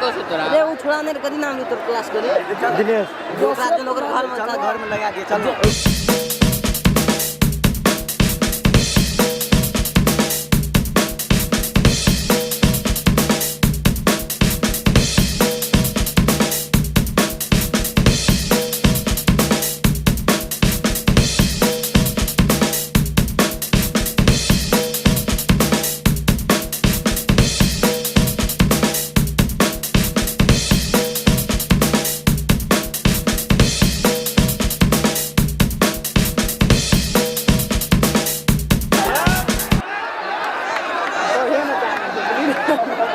रे उ छोड़ा नहीं कथी नाम तोर क्लास करे दिनेश। जो ओकरा चल, ओकर घर में चल, घर में लगा दिए, चल।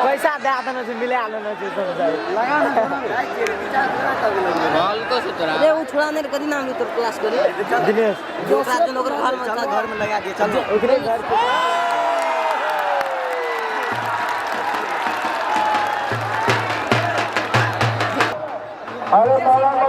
पैसा दे देने छै, मिला लेने छै सब जाइ। रे उ छोड़ा नहीं कथी नाम तोर क्लास करे दिनेश। जो ओकरा चल, ओकर घर में चल, घर में लगा दिए, चल। ओकरे घर पे। अरे।